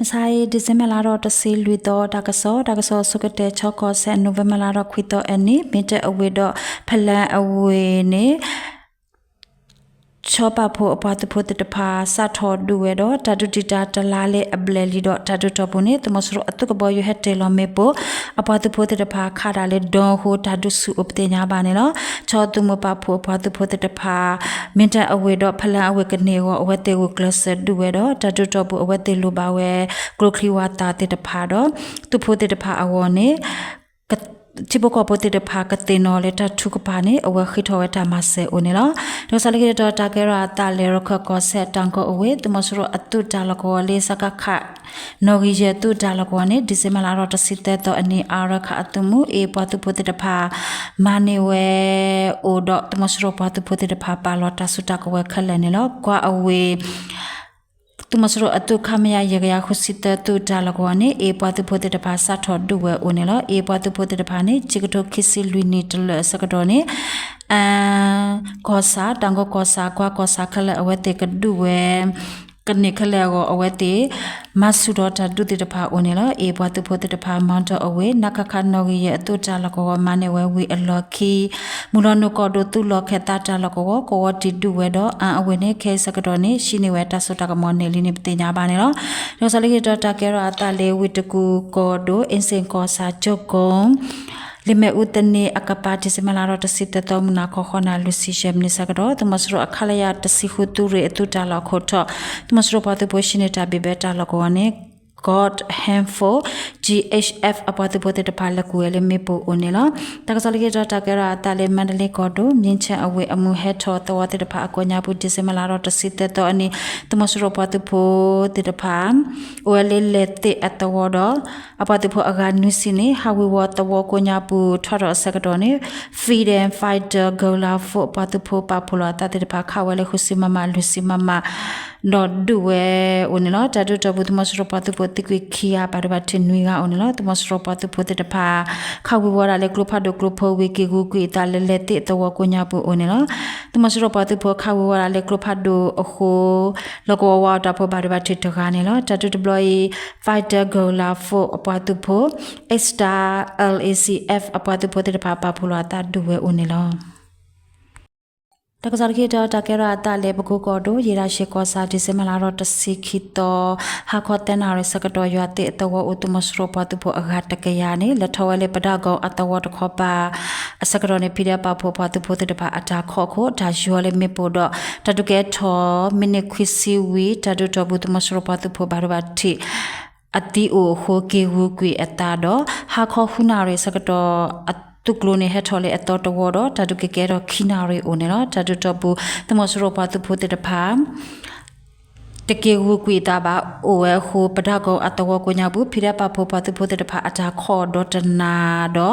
မဆါအံၤ December လါထီၣ်တဆံလွံၢ်သီ တၢ်ကစီၣ်, တၢ်ကစီၣ်အဆိကတၢၢ် ကၠီကီၢ်စဲၣ် November လါထီၣ်ခွံသီအနံၤ မ့ၢ်တၢ်အဝ့ၢ်ဒီး ဖလၢအဝ့ၢ်န့ၣ် ဆီပာ်ဖှိၣ်အပှၤသုးဖိသ့ၣ်တဖၣ် စးထီၣ်ဒုးဝဲဒီး တၢ်ဒုးတံာ်တာ်တလါလၢအဘျဲၣ်လံဒီး တၢ်ဒုးတီၢ်ပူၤန့ၣ် သုးမီၤစိရိၤအသုးကဘီယူၤဟဲတ့ၢ်လီၤမ့ၣ်ပိၢ် အပှၤသုးဖိသ့ၣ်တဖၣ် ခးဒၣ်လၢဒၢအဃိ တၢ်ဒုးဆူၣ်အိၣ်ပသ့ၣ်ညါဘၣ်န့ၣ်လီၤ. ဆီသုးမုၢ်ပာ်ဖှိၣ်အပှၤသုးဖိသ့ၣ်တဖၣ် မ့ၢ်တၢ်အဝ့ၢ်ဒီး ဖလၢအဝ့ၢ်ကန့ၢ်အဂီၢ် အဝဲသ့ၣ်ဂုာ်ကျဲးစၢးဒုးဝဲဒီး တၢ်ဒုးတီၢ်ပူၤ အဝဲသ့ၣ်လိၣ်ဘၣ်ဝဲ ကျိချံဝးသးသ့ၣ်တဖၣ်ဒီး သုးဖိသ့ၣ်တဖၣ်အဂီၢ်န့ၣ် ထံဖိကီၢ်ဖိသ့ၣ်တဖၣ်ကသ့ၣ်နီၣ်လၢတၢ်ထုကဖၣ်န့ၣ် အဝဲဃ့ထီၣ်ဝဲတၢ်မၤစၢၤအိၣ်န့ၣ်လီၤ. ဒီးကစီၣ်လၢခံတတီၤ တၢ်ကဲထီၣ်အသးလၢ ရခၢၣ်ကီၢ်စဲၣ် တၢ်ကီအဝ့ၢ် သုးမီၤစိရိၤအသုးတၢ်လီၢ်ကဝီၤလၢ စကခ နီၣ်ဂံၢ်ယဲၢ်သုးတၢ်လီၢ်ကဝီၤန့ၣ် December လါထီၣ်တဆံသၢသီအနံၤ အါရခၣ်အသုးမုၢ် အ့ၣ်ပှၤသုးဖိသ့ၣ်တဖၣ် မၤန့ၢ်ဝဲအိၣ်ဒီး သုးမီၤစိရိၤပှၤသုးဖိသ့ၣ်တဖၣ် ပာ်လီၤတၢ်စုတၢ်ကဝဲၤခဲလၢာ်န့ၣ်လီၤ. ကွၢ်အဝ့ၢ် သုးမီၤစိရိၤအသုး ခမရ ယဲၢ်ကယၤဃုဆံသၢသုးတၢ်လီၢ်ကဝီၤန့ၣ် အ့ၣ်ပှၤသုးဖိသ့ၣ်တဖၣ် စးထီၣ်ဒုးဝဲအိၣ်န့ၣ်လီၤ. အ့ၣ်ပှၤသုးဖိသ့ၣ်တဖၣ်န့ၣ် ခံကထိခံဆံလွံၢ်နံၣ်တလၢာ်အဆၢကတီၢ်န့ၣ် အၣ်ကီၢ်ဆၣ်, တၢ်ကီကီၢ်ဆၣ်, ကွၢ်ကီၢ်ဆၣ်ခဲလၢာ် အဝဲသ့ၣ်ကဒုးဝဲ ကန့ၢ်ခဲလၢာ်အဂီၢ် အဝဲသ့ၣ် မၤဆူၣ်ထီၣ်တၢ်ဒုးသ့ၣ်တဖၣ်အိၣ်န့ၣ်လီၤ. အ့ၣ်ပှၤသုးဖိသ့ၣ်တဖၣ် မီၤတီၢ်အဝ့ၢ် နကခ နီၣ်ဂံၢ်ယဲၢ်အသုးတၢ်လီၢ်ကဝီၤ မၤန့ၢ်ဝဲဝ့ၢ်အလီၢ်ခံ မုၢ်လီၤနုာ်ကီၢ်ဒိၣ် သုးလီၢ်ခၢၣ်သးတၢ်လီၢ်ကဝီၤ ကဝီၤတံၢ်ဒုးဝဲဒီး အၣ်အဝ့ၢ်န့ၣ် ခဲအံၤဆၢကတီၢ်န့ၣ် ဟံးန့ၢ်ဝဲတၢ်စိတၢ်ကမီၤန့ၢ်လံန့ၣ် ပသ့ၣ်ညါဘၣ်န့ၣ်လီၤ. ဒီးကစီၣ်လၢခံတတီၤ တၢ်ကဲထီၣ်အသးလၢ ဝ့ၢ်တကူၣ်ကီၢ်ဒိၣ် အ့စ့ၣ်ကီၢ်ဆၣ် ကၠိကိၣ် လၢမ့ၣ်အူသန့အကပၤ December လါထီၣ်တဆံသၢသီ မုၢ်နၤခီ ဃိးနၣ်ရံၣ် လွံၢ်ဆံယဲၢ်မံးနံးဆၢကတီၢ် သုးမီၤစိရိၤအ ခလရ တဆံဃု သုးရ့ၣ်အသုးတၢ်လီၢ်ခိၣ်ထီၣ် သုးမီၤစိရိၤပှၤသုးဖိဟံးန့ၢ်တၢ်ဘံၣ်ဘဲတၢ်လီၢ်ကဝီၤန့ၣ် Guard Handful, G H F အပှၤသုးဖိသ့ၣ်တဖၣ် လဲၤကွံာ်ဝဲလၢမ့ၣ်ပိၢ်အိၣ်န့ၣ်လီၤ. တၢ်ကစီၣ်လၢခံတတီၤ တၢ်ကဲထီၣ်အသးလၢ မါဒလ့ကီၢ်ဒိၣ် မြင်းခြံအဝ့ၢ် အမုၢ်ဟဲထီၣ်သဝီသ့ၣ်တဖၣ်အကိးညါပူၤ December လါထီၣ်တဆံသၢသီအနံၤ သုးမီၤစိရိၤပှၤသုးဖိသ့ၣ်တဖၣ် အိၣ်ဝဲလၢလဲၤသ့ၣ်အသဝီဒီး အပှၤသုးဖိအဂၤနွံဆံန့ၣ် ဟးဝ့ၤဝီၤသဝီကိးညါပူၤ ထီၣ်ထီၣ်အဆၢကတီၢ်န့ၣ် Freedom Fighter Guerrilla Force အပှၤသုးဖိပာ်ဖှိၣ်လီၤအသးသ့ၣ်တဖၣ် ခးဝဲလၢဃုဆံ MM, လွံၢ်ဆံ MM ဒီးဒုးဝဲအိၣ်န့ၣ်လီၤ. တၢ်ဒုးတီၢ်ပူၤ သုးမီၤစိရိၤပှၤသုးဖိသံကွံာ်ခံဂၤ ဘၣ်ဒိဘၣ်ထံးနွံဂၤအိၣ်န့ၣ်လီၤ. သုးမီၤစိရိၤပှၤသုးဖိသ့ၣ်တဖၣ် ခးဝ့ၤဝီၤဒၣ်လၢကျိဖးဒိၣ်ကျိဖိဝံၤ က့ၤဂုာ်ကွံာ်အသးလၢလဲၤသ့ၣ်သဝီကိးညါပူၤအိၣ်န့ၣ်လီၤ. သုးမီၤစိရိၤပှၤသုးဖိခးဝ့ၤဝီၤဒၣ်လၢကျိဖးဒိၣ်အဃိ လီၢ်ကဝီၤဝါအတၢ်ဖိ ဘၣ်ဒိဘၣ်ထံးတဂၤန့ၣ်လီၤ. တၢ်ဒုးတဘျီအံၤ Fighter Guerrilla Force အပှၤသုးဖိ X-Star LACF အပှၤသုးဖိသ့ၣ်တဖၣ် ပာ်ဖှိၣ်လီၤအသးဒုးဝဲအိၣ်န့ၣ်လီၤ. တၢ်ကစီၣ်တခါဒီး တၢ်ကဲထီၣ်အသးလၢ ပကိကီၢ်ဒိၣ် ယ့ၣ်ဒၣ်ရှ့ၣ်ကီၢ်ဆၣ် December လါထီၣ်တဆံခံသီ ဟါခီသၢနၣ်ရံၣ်ဆၢကတီၢ် ယွၤသ့ၣ်အသဝီအိၣ် သုးမီၤစိရိၤပှၤသုးဖိအဂၤတကယၤန့ၣ် လဲၤထီၣ်ဝဲလၢပဒၣ်ကီအသဝီတခီပၤအဆၢကတီၢ်န့ၣ် ဖံးဒဲးပာ်ဖှိၣ်ပှၤသုးဖိသ့ၣ်တဖၣ်အတၢ်ခီၣ်ခိၣ် တၢ်ယီၤလၢမ့ၣ်ပိၢ်ဒီး တၢ်ဒုးကဲထီၣ် မံးနံးခွံဆံဝံၤ တၢ်ဒုးတီၢ်ပူၤ သုးမီၤစိရိၤပှၤသုးဖိ ဘၣ်ဒိဘၣ်ထံး အသံအိၣ်အဃိ က့ၤဂုာ်ကွံာ်အသးဒီး ဟါခီဃုနၣ်ရံၣ်ဆၢကတီၢ် အသုးကျိၤန့ၣ် ဟဲထီၣ်လၢအသီတဝီဒီး တၢ်ဒုးကကဲထီၣ်ခံနၣ်ရံၣ်အိၣ်န့ၣ်လီၤ. တၢ်ဒုးတီၢ်ပူၤ သုးမီၤစိရိၤပှၤသုးဖိသ့ၣ်တဖၣ် တက့ၤဂုာ်ကွံာ်အသးဘၣ် အိၣ်ဝဲအဃိ ပဒၣ်ကီအသဝီကိးညါပူၤ ဖံးဒဲးပာ်ဖှိၣ်ပှၤသုးဖိသ့ၣ်တဖၣ် အတၢ်ခီၣ်ဒီးတနၤ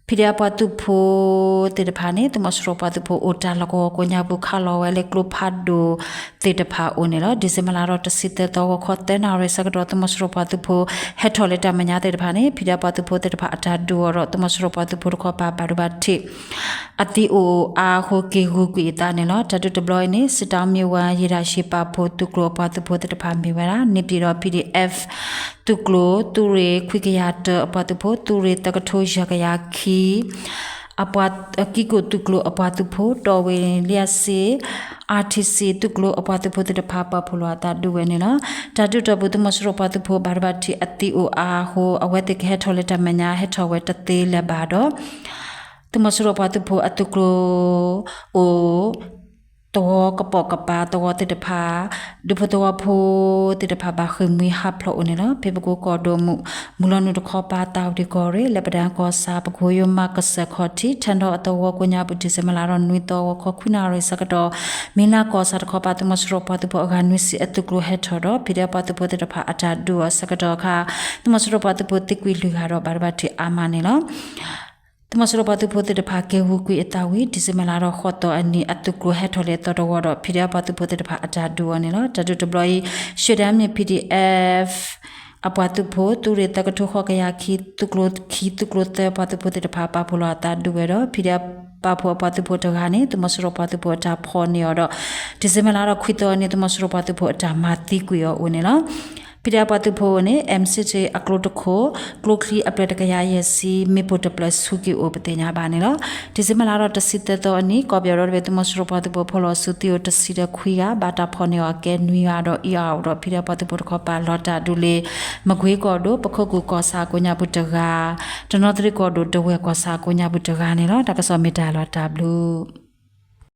ဒီး ဖံးဒဲးပှၤသုးဖိသ့ၣ်တဖၣ်န့ၣ် သုးမီၤစိရိၤပှၤသုးဖိအိၣ်တၢ်လီၢ်ကဝီၤကိးညါပူၤ ခးလီၤဝဲလၢကျိဖးဒိၣ်သ့ၣ်တဖၣ်အိၣ်န့ၣ်လီၤ. December လါထီၣ်တဆံသၢသီ ဂီၤခီသၢနၣ်ရံၣ်ဆၢကတီၢ် သုးမီၤစိရိၤပှၤသုးဖိ ဟဲထီၣ်လၢတၢ်မဲာ်ညါသ့ၣ်တဖၣ်န့ၣ် ဖံးဒဲးပှၤသုးဖိသ့ၣ်တဖၣ်အတၢ်ဒုးအီၤဒီး သုးမီၤစိရိၤပှၤသုးဖိတခီပၤ ဘၣ်ဒိဘၣ်ထံး အသံအိၣ်အါအဃိ က့ၤဂုာ်ကွံာ်အသးန့ၣ်လီၤ. တၢ်ဒုးတဘျီအံၤန့ၣ် စစ်တောင်းမြစ်ဝ ယ့ၣ်ဒၣ်ရှ့ၣ်ပာ်ဖှိၣ်သုးကျိၤအပှၤသုးဖိသ့ၣ်တဖၣ်မ့ၢ်ဝဲဒၣ် နေပြည်တော် PDF သုးကျိၤ သုးရ့ၣ်ခွံကယၤတၢအပှၤသုးဖိ သုးရ့ၣ်သၢကထိယဲၢ်ကယၤခံ အပှၤ ကံၢ်ကိၣ်သုးကျိၤအပှၤသုးဖိ တီၢ်ဝ့ၣ်လံအစ့ RTC သုးကျိၤအပှၤသုးဖိသ့ၣ်တဖၣ် ပာ်ဖှိၣ်လီၤအသးဒုးဝဲန့ၣ်လီၤ. တၢ်ဒုးတီၢ်ပူၤ သုးမီၤစိရိၤပှၤသုးဖိ ဘၣ်ဒိဘၣ်ထံးအသံအိၣ်အါအဃိ အဝဲသ့ၣ်ကဟဲထီၣ်လၢတၢ်မဲာ်ညါ ဟဲထီၣ်ဝဲတသ့လၢၤဘၣ်ဒီး သုးမီၤစိရိၤပှၤသုးဖိအသုးကျိၤအိၣ် သဝီကပိာ်ကပၤသဝီသ့ၣ်တဖၣ် ဒူဖိသဝီဖိသ့ၣ်တဖၣ် ဘၣ်ဃ့ၢ်မှံဟးဖျိးအိၣ်န့ၣ်လီၤ. ဖဲပကိကီၢ်ဒိၣ် မုၢ်လီၤနုာ်တခီပၤ သၣ်ဝံၤကီၢ်ရ့ၣ် လၢပဒၣ်ကီၢ်ဆၣ် ပကိယိမးကစၢၢ်ခီၣ်ထံး ထၣ်ဒီအသဝီကိးညါပူၤ December လါထီၣ်နွံသီ ဂီၤခီခွံနၣ်ရံၣ်ဆၢကတီၢ် မ့ၢ်လၢကီၢ်ဆၣ်တခီပၤ သုးမီၤစိရိၤပှၤသုးဖိအဂၤနွံဆံအသုးကျိၤဟဲထီၣ်ဒီး ဖံးဒဲးပှၤသုးဖိသ့ၣ်တဖၣ် အတၢ်ဒုးအီၤဆၢကတီၢ်အခါ သုးမီၤစိရိၤပှၤသုးဖိသံကွံာ်လွံၢ်ဂၤဒီး ဘၣ်ဒိဘၣ်ထံးအါမးန့ၣ်လီၤ. သုးမီၤစိရိၤပှၤသုးဖိသ့ၣ်တဖၣ် က့ၤဂုာ်ကွံာ်အသးဝံၤ December လါထီၣ်ဃိးသီအနံၤ အသုးကျိၤဟဲထီၣ်လၢအသီတဝီဒီး ဖံးဒဲးပှၤသုးဖိသ့ၣ်တဖၣ် အတၢ်ဒုးအီၤန့ၣ်လီၤ. တၢ်ဒုးတဘျီအံၤ ရှ့ၣ်ဒၢမ့ၣ် PDF အပှၤသုးဖိ သုးရ့ၣ်သၢကထိဃိးကယၤခံ သုးကျိၤခံ သုးကျိၤသၢ ပှၤသုးဖိသ့ၣ်တဖၣ် ပာ်ဖှိၣ်လီၤအသးဒုးဝဲဒီး ဖံးဒဲးပာ်ဖှိၣ်အပှၤသုးဖိတဂၤန့ၣ် သုးမီၤစိရိၤပှၤသုးဖိအတၢ်ဖီၣ်န့ၢ်အီၤဒီး December လါထီၣ်ခွံသီအနံၤ သုးမီၤစိရိၤပှၤသုးဖိအတၢ်မၤသံကွံာ်အီၤအိၣ်န့ၣ်လီၤ. ဖံးဒဲးပှၤသုးဖိအအိၣ်န့ၣ် M sixty အကျိတခိၣ်, ကျိချံအဖျၢၣ်တကယၤယဲၢ်ဆံ, မ့ၣ်ပိၢ်တဖျၢၣ်ဆူးက့ၤအိၣ်ပသ့ၣ်ညါဘၣ်န့ၣ်လီၤ. ဒံၣ်စ့ဘၢၣ်လါဒီးတဆံသၢသီအနံၤ ကီၢ်ပယီၤဒီတဘ့ၣ်သုးမီၤစိရိၤပှၤသုးဖိဖီၣ်လီၤစုသံအိၣ်တဆံဒီးခွံဂၤ, ဘၣ်တၢ်ဖီၣ်န့ၢ်အီၤကဲနွံဂၤဒီးအံၤအအိၣ်ဒီး ဖံးဒဲးပှၤသုးဖိတခီပၤ လီၤတၢ်ဒုးလၢ မကွ့ကီၢ်ဒိၣ်, ပခိၣ်ကူၢ်ကီၢ်ဆၣ်ကိးညါပူၤတဂၤ, တနီသရံၣ်ကီၢ်ဒိၣ်, ဒဝဲၢ်ကီၢ်ဆၣ်ကိးညါပူၤတဂၤန့ၣ်လီၤ. တၢ်ကစီၣ်မ့ၢ်တၢ်လီၤတၢ်ဘျုး